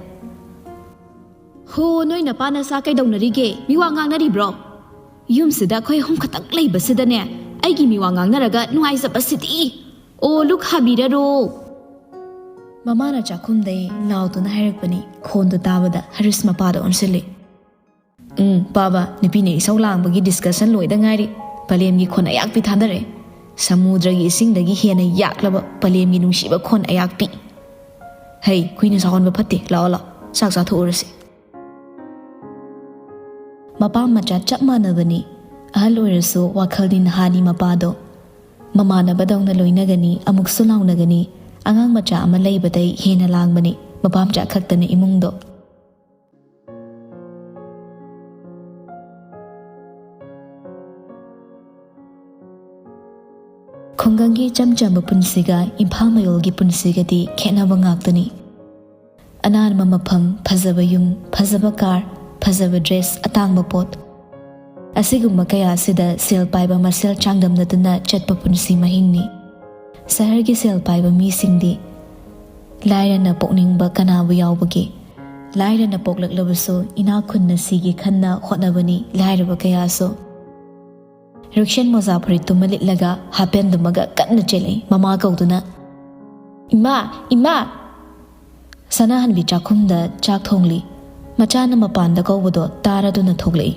"ꯍꯣ, ꯅꯣꯏ ꯅꯄꯥ ꯅꯆꯥ ꯀꯩꯗꯧꯅꯔꯤꯒꯦ? ꯃꯤꯋꯥ ꯉꯥꯡꯅꯔꯤꯕ꯭ꯔꯣ? ꯌꯨꯝꯁꯤꯗ ꯑꯩꯈꯣꯏ ꯑꯍꯨꯝ ꯈꯛꯇꯪ ꯂꯩꯕꯁꯤꯗꯅꯦ, ꯑꯩꯒꯤ ꯃꯤꯋꯥ ꯉꯥꯡꯅꯔꯒ ꯅꯨꯡꯉꯥꯏꯖꯕꯁꯤꯗꯤ꯫ ꯑꯣ, ꯂꯨꯛ ꯍꯥꯕꯤꯔꯔꯣ!" ꯃꯃꯥꯅ ꯆꯥꯛꯈꯨꯝꯗꯩ ꯂꯥꯎꯗꯨꯅ ꯍꯥꯏꯔꯛꯄꯅꯤ꯫ ꯈꯣꯟꯗꯨ ꯇꯥꯕꯗ ꯍꯔꯤꯁ ꯃꯄꯥꯗ ꯑꯣꯟꯁꯤꯜꯂꯤ꯫ "ꯎꯝ, ꯄꯥꯕ, ꯅꯨꯄꯤꯅ ꯏꯁꯧ ꯂꯥꯡꯕꯒꯤ discussion ꯂꯣꯏꯗ ꯉꯥꯏꯔꯤ꯫ ꯄꯂꯦꯝꯒꯤ ꯈꯣꯟ ꯑꯌꯥꯛꯄꯤ ꯊꯥꯗꯔꯛꯑꯦ꯫ ꯁꯃꯨꯗ꯭ꯔꯒꯤ ꯏꯁꯤꯡꯗꯒꯤ ꯍꯦꯟꯅ ꯌꯥꯛꯂꯕ ꯄꯂꯦꯝꯒꯤ ꯅꯨꯡꯁꯤꯕ ꯈꯣꯟ ꯑꯌꯥꯛꯄꯤ꯫ ꯍꯩ, ꯀꯨꯏꯅ ꯁꯥꯎꯍꯟꯕ ꯐꯠꯇꯦ꯫ ꯂꯥꯛꯑꯣ, ꯂꯥꯛꯑꯣ, ꯆꯥꯛ ꯆꯥꯊꯣꯛꯎꯔꯁꯤ꯫" ꯃꯄꯥ ꯃꯆꯥ ꯆꯞ ꯃꯥꯟꯅꯕꯅꯤ꯫ ꯑꯍꯜ ꯑꯣꯏꯔꯁꯨ ꯋꯥꯈꯜꯗꯤ ꯅꯍꯥꯅꯤ ꯃꯄꯥꯗꯣ꯫ ꯃꯃꯥꯟꯅꯕꯗꯧꯅ ꯂꯣꯏꯅꯒꯅꯤ, ꯑꯃꯨꯛꯁꯨ ꯂꯥꯎꯅꯒꯅꯤ꯫ ꯑꯉꯥꯡ ꯃꯆꯥ ꯑꯃ ꯂꯩꯕꯗꯩ ꯍꯦꯟꯅ ꯂꯥꯡꯕꯅꯤ ꯃꯄꯥ ꯃꯆꯥ ꯈꯛꯇꯅ ꯏꯃꯨꯡꯗꯣ꯫ ꯈꯨꯡꯒꯪꯒꯤ ꯏꯆꯝ ꯆꯝꯕ ꯄꯨꯟꯁꯤꯒ ꯏꯝꯐꯥꯜ ꯃꯌꯣꯜꯒꯤ ꯄꯨꯟꯁꯤꯒꯗꯤ ꯈꯦꯠꯅꯕ ꯉꯥꯛꯇꯅꯤ꯫ ꯑꯅꯥꯟꯕ ꯃꯐꯝ, ꯐꯖꯕ ꯌꯨꯝ, ꯐꯖꯕ ꯀꯥꯔ, ꯐꯖꯕ ꯗ꯭ꯔꯦꯁ, ꯑꯇꯥꯡꯕ ꯄꯣꯠ, ꯑꯁꯤꯒꯨꯝꯕ ꯀꯌꯥ ꯑꯁꯤꯗ ꯁꯦꯜ ꯄꯥꯏꯕ ꯃꯁꯦꯜ ꯆꯥꯡꯗꯝꯅꯗꯨꯅ ꯆꯠꯄ ꯄꯨꯟꯁꯤ ꯃꯍꯤꯡꯅꯤ꯫ ꯁꯍꯔꯒꯤ ꯁꯦꯜ ꯄꯥꯏꯕ ꯃꯤꯁꯤꯡꯗꯤ ꯂꯥꯏꯔꯅ ꯄꯣꯛꯅꯤꯡꯕ ꯀꯅꯥꯕꯨ ꯌꯥꯎꯕꯒꯦ? ꯂꯥꯏꯔꯅ ꯄꯣꯛꯂꯛꯂꯕꯁꯨ ꯏꯅꯥꯛ ꯈꯨꯟꯅ ꯁꯤꯒꯦ ꯈꯟꯅ ꯍꯣꯠꯅꯕꯅꯤ ꯂꯥꯏꯔꯕ ꯀꯌꯥꯁꯨ꯫ ꯔꯤꯛꯁꯟ ꯃꯣꯖꯥ ꯐꯨꯔꯤꯠꯇꯨꯃ ꯂꯤꯠꯂꯒ ꯍꯥꯄꯦꯟꯗꯨꯃꯒ ꯀꯟꯅ ꯆꯦꯜꯂꯛꯏ, ꯃꯃꯥ ꯀꯧꯗꯨꯅ, "ꯏꯃꯥ! ꯏꯃꯥ!" ꯁꯅꯥꯍꯟꯕꯤ ꯆꯥꯛꯈꯨꯝꯗ ꯆꯥꯛ ꯊꯣꯡꯂꯤ꯫ ꯃꯆꯥꯅ ꯃꯄꯥꯟꯗ ꯀꯧꯕꯗꯣ ꯇꯥꯔꯗꯨꯅ ꯊꯣꯛꯂꯛꯏ꯫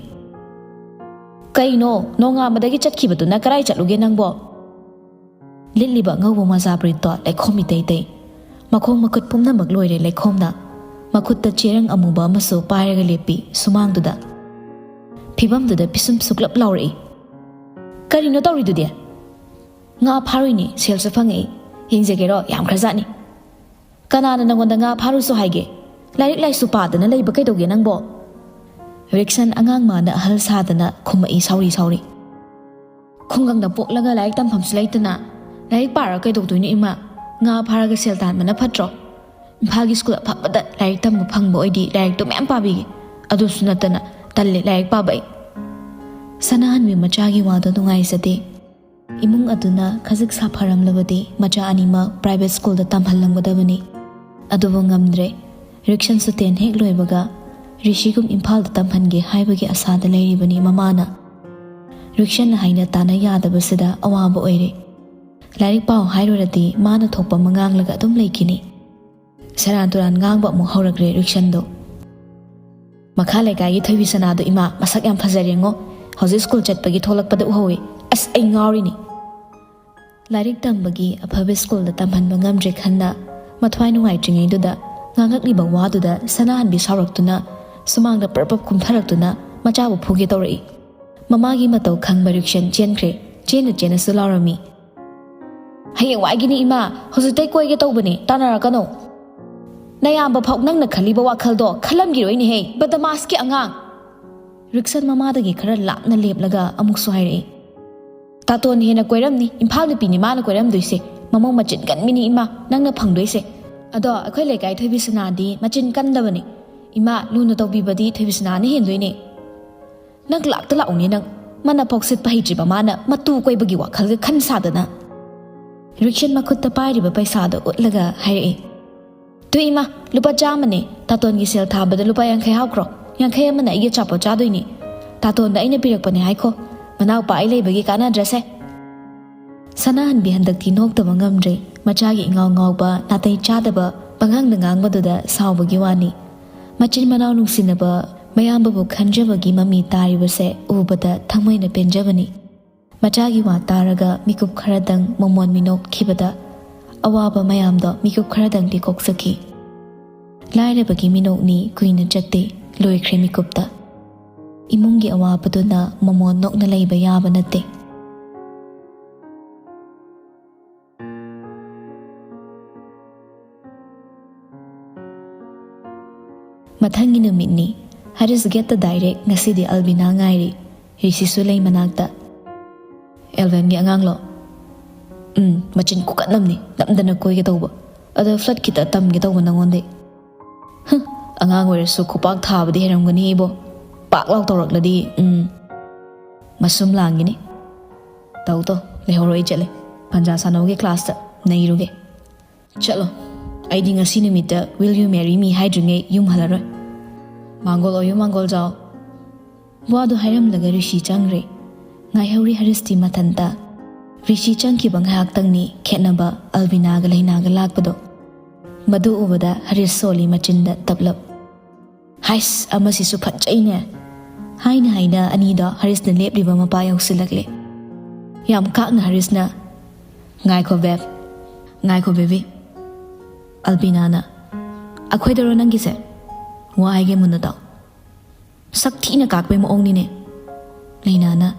"ꯀꯩꯅꯣ, ꯅꯣꯡꯉꯥꯟꯕꯗꯒꯤ ꯆꯠꯈꯤꯕꯗꯨꯅ ꯀꯔꯥꯏ ꯆꯠꯂꯨꯒꯦ ꯅꯪꯕꯣ?" ꯂꯤꯠꯂꯤꯕ ꯑꯉꯧꯕ ꯃꯣꯖꯥ ꯐꯨꯔꯤꯠꯇꯣ ꯂꯩꯈꯣꯝ ꯏꯇꯩ ꯇꯩ꯫ ꯃꯈꯣꯡ ꯃꯈꯨꯠ ꯄꯨꯝꯅꯃꯛ ꯂꯣꯏꯔꯦ ꯂꯩꯈꯣꯝꯅ꯫ ꯃꯈꯨꯠꯇ ꯆꯦꯔꯪ ꯑꯃꯨꯕ ꯑꯃꯁꯨ ꯄꯥꯏꯔꯒ ꯂꯦꯞꯄꯤ ꯁꯨꯃꯥꯡꯗꯨꯗ꯫ ꯐꯤꯕꯝꯗꯨꯗ ꯄꯤꯁꯨꯝ ꯁꯨꯛꯂꯞ ꯂꯥꯎꯔꯛꯏ꯫ "ꯀꯔꯤꯅꯣ ꯇꯧꯔꯤꯗꯨꯗꯤ?" "ꯉꯥ ꯐꯥꯔꯨꯏꯅꯦ, ꯁꯦꯜꯁꯨ ꯐꯪꯉꯛꯏ꯫ ꯌꯦꯡꯖꯒꯦꯔꯣ? ꯌꯥꯝꯈ꯭ꯔꯖꯥꯠꯅꯤ꯫ ꯀꯅꯥꯅ ꯅꯪꯉꯣꯟꯗ ꯉꯥ ꯐꯥꯔꯨꯁꯨ ꯍꯥꯏꯒꯦ? ꯂꯥꯏꯔꯤꯛ ꯂꯥꯏꯁꯨ ꯄꯥꯗꯅ ꯂꯩꯕ ꯀꯩꯗꯧꯒꯦ ꯅꯪꯕꯣ?" ꯔꯤꯛꯁꯟ ꯑꯉꯥꯡ ꯃꯥꯅ ꯑꯍꯜ ꯁꯥꯗꯅ ꯈꯨꯝꯃꯛꯏ ꯁꯥꯎꯔꯤ ꯁꯥꯎꯔꯤ꯫ "ꯈꯨꯡꯒꯪꯗ ꯄꯣꯛꯂꯒ ꯂꯥꯏꯔꯤꯛ ꯇꯝꯐꯝꯁꯨ ꯂꯩꯇꯅ ꯂꯥꯏꯔꯤꯛ ꯄꯥꯔꯒ ꯀꯩꯗꯧꯗꯣꯏꯅꯣ ꯏꯃꯥ? ꯉꯥ ꯐꯥꯔꯒ ꯁꯦꯜ ꯇꯥꯟꯕꯅ ꯐꯠꯇ꯭ꯔꯣ? ꯏꯝꯐꯥꯜꯒꯤ ꯁ꯭ꯀꯨꯜ ꯑꯐꯕꯗ ꯂꯥꯏꯔꯤꯛ ꯇꯝꯕ ꯐꯪꯕ ꯑꯣꯏꯗꯤ ꯂꯥꯏꯔꯤꯛꯇꯣ ꯃꯌꯥꯝ ꯄꯥꯕꯤꯒꯦ꯫ ꯑꯗꯨꯁꯨ ꯅꯠꯇꯅ ꯇꯜꯂꯦ ꯂꯥꯏꯔꯤꯛ ꯄꯥꯕ ꯑꯩ꯫" ꯁꯅꯥꯍꯟꯕꯤ ꯃꯆꯥꯒꯤ ꯋꯥꯗꯣ ꯅꯨꯡꯉꯥꯏꯖꯗꯦ꯫ ꯏꯃꯨꯡ ꯑꯗꯨꯅ ꯈꯖꯤꯛ ꯁꯥꯐꯔꯝꯂꯕꯗꯤ ꯃꯆꯥ ꯑꯅꯤꯃꯛ ꯄ꯭ꯔꯥꯏꯚꯦꯠ ꯁ꯭ꯀꯨꯜꯗ ꯇꯝꯍꯜꯂꯝꯒꯗꯕꯅꯤ꯫ ꯑꯗꯨꯕꯨ ꯉꯝꯗ꯭ꯔꯦ꯫ ꯔꯤꯛꯁꯟꯁꯨ ꯇꯦꯟ ꯍꯦꯛ ꯂꯣꯏꯕꯒ ꯔꯤꯁꯤꯒꯨꯝ ꯏꯝꯐꯥꯜꯗ ꯇꯝꯍꯟꯒꯦ ꯍꯥꯏꯕꯒꯤ ꯑꯁꯥꯗ ꯂꯩꯔꯤꯕꯅꯤ ꯃꯃꯥꯅ꯫ ꯔꯤꯛꯁꯟꯅ ꯍꯥꯏꯅ ꯇꯥꯅ ꯌꯥꯗꯕꯁꯤꯗ ꯑꯋꯥꯕ ꯑꯣꯏꯔꯦ꯫ ꯂꯥꯏꯔꯤꯛ ꯄꯥꯎ ꯍꯥꯏꯔꯨꯔꯗꯤ ꯃꯥꯅ ꯊꯣꯛꯄ ꯑꯃ ꯉꯥꯡꯂꯒ ꯑꯗꯨꯝ ꯂꯩꯈꯤꯅꯤ꯫ ꯁꯦꯔꯥꯟ ꯇꯨꯔꯥꯟ ꯉꯥꯡꯕ ꯑꯃꯨꯛ ꯍꯧꯔꯛꯂꯦ ꯔꯤꯛꯁꯟꯗꯣ꯫ "ꯃꯈꯥ ꯂꯩꯀꯥꯏꯒꯤ ꯊꯣꯏꯕꯤ ꯁꯅꯥꯗꯣ ꯏꯃꯥ ꯃꯁꯛ ꯌꯥꯝ ꯐꯖꯔꯦꯉꯣ, ꯍꯧꯖꯤꯛ ꯁ꯭ꯀꯨꯜ ꯆꯠꯄꯒꯤ ꯊꯣꯛꯂꯛꯄꯗ ꯎꯍꯧꯏ꯫ ꯑꯁ, ꯑꯩ ꯉꯥꯎꯔꯤꯅꯤ꯫" ꯂꯥꯏꯔꯤꯛ ꯇꯝꯕꯒꯤ ꯑꯐꯕ ꯁ꯭ꯀꯨꯜꯗ ꯇꯝꯍꯟꯕ ꯉꯝꯗ꯭ꯔꯦ ꯈꯟꯅ ꯃꯊ꯭ꯋꯥꯏ ꯅꯨꯡꯉꯥꯏꯇ꯭ꯔꯤꯉꯩꯗꯨꯗ ꯉꯥꯡꯉꯛꯂꯤꯕ ꯋꯥꯗꯨꯗ ꯁꯅꯥꯍꯟꯕꯤ ꯁꯥꯎꯔꯛꯇꯨꯅ ꯁꯨꯃꯥꯡꯗ ꯄ꯭ꯔꯞ ꯄ꯭ꯔꯞ ꯀꯨꯝꯊꯔꯛꯇꯨꯅ ꯃꯆꯥꯕꯨ ꯐꯨꯒꯦ ꯇꯧꯔꯛꯏ꯫ ꯃꯃꯥꯒꯤ ꯃꯇꯧ ꯈꯪꯕ ꯔꯤꯛꯁꯟ ꯆꯦꯟꯈ꯭ꯔꯦ꯫ ꯆꯦꯟꯅ ꯆꯦꯟꯅꯁꯨ ꯂꯥꯎꯔꯝꯃꯤ꯫ "ꯍꯌꯦꯡꯋꯥꯏꯒꯤꯅꯤ ꯏꯃꯥ, ꯍꯧꯖꯤꯛꯇꯩ ꯀꯣꯏꯒꯦ ꯇꯧꯕꯅꯦ, ꯇꯥꯟꯅꯔꯛꯀꯅꯣ꯫ ꯅꯌꯥꯝꯕ ꯐꯥꯎ ꯅꯪꯅ ꯈꯜꯂꯤꯕ ꯋꯥꯈꯜꯗꯣ ꯈꯜꯂꯝꯈꯤꯔꯣꯏꯅꯦꯍꯦ, ꯕꯗꯃꯥꯁꯀꯤ ꯑꯉꯥꯡ!" ꯔꯤꯛꯁꯟ ꯃꯃꯥꯗꯒꯤ ꯈꯔ ꯂꯥꯞꯅ ꯂꯦꯞꯂꯒ ꯑꯃꯨꯛꯁꯨ ꯍꯥꯏꯔꯛꯏ꯫ "ꯇꯥꯇꯣꯟ ꯍꯦꯟꯅ ꯀꯣꯏꯔꯝꯅꯤ, ꯏꯝꯐꯥꯜ ꯅꯨꯄꯤꯅꯤ ꯃꯥꯅ ꯀꯣꯏꯔꯝꯗꯣꯏꯁꯦ꯫ ꯃꯃꯧ ꯃꯆꯤꯟ ꯀꯟꯕꯤꯅꯤ ꯏꯃꯥ ꯅꯪꯅ ꯐꯪꯗꯣꯏꯁꯦ꯫ ꯑꯗꯣ ꯑꯩꯈꯣꯏ ꯂꯩꯀꯥꯏ ꯊꯣꯏꯕꯤꯁꯅꯥꯗꯤ ꯃꯆꯤꯟ ꯀꯟꯗꯕꯅꯤ꯫ ꯏꯃꯥ, ꯂꯨꯅ ꯇꯧꯕꯤꯕꯗꯤ ꯊꯣꯏꯕꯤꯁꯅꯥꯅ ꯍꯦꯟꯗꯣꯏꯅꯦ꯫ ꯅꯪ ꯂꯥꯛꯇ ꯂꯥꯛꯎꯅꯦ ꯅꯪ꯫ ꯃꯅꯥ ꯐꯥꯎ ꯁꯤꯠꯄ ꯍꯩꯇ꯭ꯔꯤꯕ ꯃꯥꯅ ꯃꯇꯨ ꯀꯣꯏꯕꯒꯤ ꯋꯥꯈꯜꯒ ꯈꯟ ꯁꯥꯗꯅ꯫ ꯔꯤꯛꯁꯟ ꯃꯈꯨꯠꯇ ꯄꯥꯏꯔꯤꯕ ꯄꯩꯁꯥꯗꯣ ꯎꯠꯂꯒ ꯍꯥꯏꯔꯛꯏ꯫ "ꯇꯨ ꯏꯃꯥ, ꯂꯨꯄꯥ ꯆꯥꯝꯃꯅꯦ꯫ ꯇꯥꯇꯣꯟꯒꯤ ꯁꯦꯜ ꯊꯥꯕꯗ ꯂꯨꯄꯥ ꯌꯥꯡꯈꯩ ꯍꯥꯞꯈ꯭ꯔꯣ꯫ ꯌꯥꯡꯈꯩ ꯑꯃꯅ ꯑꯩꯒꯤ ꯑꯆꯥꯄꯣꯠ ꯆꯥꯗꯣꯏꯅꯦ꯫ ꯇꯥꯇꯣꯟꯗ ꯑꯩꯅ ꯄꯤꯔꯛꯄꯅꯦ ꯍꯥꯏꯈꯣ꯫ ꯃꯅꯥꯎꯄꯥ ꯑꯩ ꯂꯩꯕꯒꯤ ꯀꯥꯟꯅꯗ꯭ꯔꯁꯦ꯫" ꯁꯅꯥꯍꯟꯕꯤ ꯍꯟꯗꯛꯇꯤ ꯅꯣꯛꯇꯕ ꯉꯝꯗ꯭ꯔꯦ꯫ ꯃꯆꯥꯒꯤ ꯏꯉꯥꯎ ꯉꯥꯎꯕ, ꯅꯥꯇꯩ ꯆꯥꯗꯕ, ꯄꯉꯥꯡꯗ ꯉꯥꯡꯕꯗꯨꯗ ꯁꯥꯎꯕꯒꯤ ꯋꯥꯅꯤ꯫ ꯃꯆꯤꯟ ꯃꯅꯥꯎ ꯅꯨꯡꯁꯤꯅꯕ ꯃꯌꯥꯝꯕꯕꯨ ꯈꯟꯖꯕꯒꯤ ꯃꯃꯤ ꯇꯥꯔꯤꯕꯁꯦ ꯎꯕꯗ ꯊꯃꯣꯏꯅ ꯄꯦꯟꯖꯕꯅꯤ꯫ ꯃꯆꯥꯒꯤ ꯋꯥ ꯇꯥꯔꯒ ꯃꯤꯀꯨꯞ ꯈꯔꯗꯪ ꯃꯃꯣꯟ ꯃꯤꯅꯣꯛꯈꯤꯕꯗ ꯑꯋꯥꯕ ꯃꯌꯥꯝꯗꯣ ꯃꯤꯀꯨꯞ ꯈꯔꯗꯪꯗꯤ ꯀꯣꯛꯆꯈꯤ꯫ ꯂꯥꯏꯔꯕꯒꯤ ꯃꯤꯅꯣꯛꯅꯤ ꯀꯨꯏꯅ ꯆꯠꯇꯦ, ꯂꯣꯏꯈ꯭ꯔꯦ ꯃꯤꯀꯨꯞꯇ꯫ ꯏꯃꯨꯡꯒꯤ ꯑꯋꯥꯕꯗꯨꯅ ꯃꯃꯣꯟ ꯅꯣꯛꯅ ꯂꯩꯕ ꯌꯥꯕ ꯅꯠꯇꯦ꯫ ꯃꯊꯪꯒꯤ ꯅꯨꯃꯤꯠꯅꯤ꯫ ꯍꯔꯤꯁ ꯒꯦꯠꯇ ꯗꯥꯏꯔꯦꯛ꯫ ꯉꯁꯤꯗꯤ ꯑꯜꯕꯤꯅꯥ ꯉꯥꯏꯔꯤ꯫ ꯔꯤꯁꯤꯁꯨ ꯂꯩ ꯃꯅꯥꯛꯇ꯫ "ꯑꯦꯜꯚꯦꯟꯒꯤ ꯑꯉꯥꯡꯂꯣ?" "ꯎꯝ, ꯃꯆꯤꯟ ꯈꯨꯀꯟ ꯑꯃꯅꯤ, ꯅꯝꯗꯅ ꯀꯣꯏꯒꯦ ꯇꯧꯕ꯫ ꯑꯗꯣ ꯐ꯭ꯂꯠ ꯈꯤꯇ ꯇꯝꯒꯦ ꯇꯧꯕ ꯅꯉꯣꯟꯗꯩ꯫" "ꯍꯨꯝ, ꯑꯉꯥꯡ ꯑꯣꯏꯔꯁꯨ ꯈꯨꯄꯥꯛ ꯊꯥꯕꯗꯤ ꯍꯩꯔꯝꯒꯅꯤ ꯏꯕꯣ꯫ ꯄꯥꯛ ꯂꯥꯎ ꯇꯧꯔꯛꯂꯗꯤ, ꯎꯝ, ꯃꯁꯨꯝ ꯂꯥꯡꯒꯤꯅꯤ꯫ ꯇꯧ ꯇꯧ, ꯂꯩꯍꯧꯔꯣ, ꯑꯩ ꯆꯠꯂꯦ꯫ ꯄꯟꯖꯥ ꯁꯥꯟꯅꯧꯒꯦ ꯀ꯭ꯂꯥꯁꯇ, ꯅꯩꯔꯨꯒꯦ꯫ ꯆꯠꯂꯣ, ꯑꯩꯗꯤ ꯉꯁꯤ ꯅꯨꯃꯤꯠꯇ 'Will you marry me' ꯍꯥꯏꯗ꯭ꯔꯤꯉꯩ ꯌꯨꯝ ꯍꯜꯂꯔꯣꯏ꯫ ꯃꯥꯡꯒꯣꯜ ꯑꯣꯏꯌꯨ, ꯃꯥꯡꯒꯣꯜ ꯖꯥꯎ꯫" ꯋꯥꯗꯨ ꯍꯥꯏꯔꯝꯂꯒ ꯔꯤꯁꯤ ꯆꯪꯈ꯭ꯔꯦ꯫ ꯉꯥꯏꯍꯧꯔꯤ ꯍꯔꯤꯁꯇꯤ ꯃꯊꯟꯇ꯫ ꯔꯤꯁꯤ ꯆꯪꯈꯤꯕ ꯉꯥꯏꯍꯥꯛꯇꯪꯅꯤ ꯈꯦꯠꯅꯕ ꯑꯜꯕꯤꯅꯥꯒ ꯂꯩꯅꯥꯒ ꯂꯥꯛꯄꯗꯣ꯫ ꯃꯗꯨ ꯎꯕꯗ ꯍꯔꯤꯁ ꯁꯣꯜꯂꯤ ꯃꯆꯤꯟꯗ ꯇꯞꯂꯞ꯫ "ꯍꯥꯏꯁ, ꯑꯃꯁꯤꯁꯨ ꯐꯠꯖꯩꯅꯦ!" ꯍꯥꯏꯅ ꯍꯥꯏꯅ ꯑꯅꯤꯗꯣ ꯍꯔꯤꯁꯅ ꯂꯦꯞꯂꯤꯕ ꯃꯄꯥ ꯌꯧꯁꯤꯜꯂꯛꯂꯦ꯫ ꯌꯥꯝ ꯀꯥꯛꯅ ꯍꯔꯤꯁꯅ, "ꯉꯥꯏꯈꯣ ꯕꯦꯕ, ꯉꯥꯏꯈꯣ ꯕꯦꯕꯤ꯫ ꯑꯜꯕꯤꯅꯥꯅ, ꯑꯩꯈꯣꯏꯗꯔꯣ ꯅꯪꯒꯤꯁꯦ? ꯋꯥ ꯍꯥꯏꯒꯦ ꯃꯨꯟꯅ ꯇꯥꯎ꯫ ꯁꯛ ꯊꯤꯅ ꯀꯥꯛꯄꯩ ꯃꯑꯣꯡꯅꯤꯅꯦ꯫" ꯂꯩꯅꯥꯅ,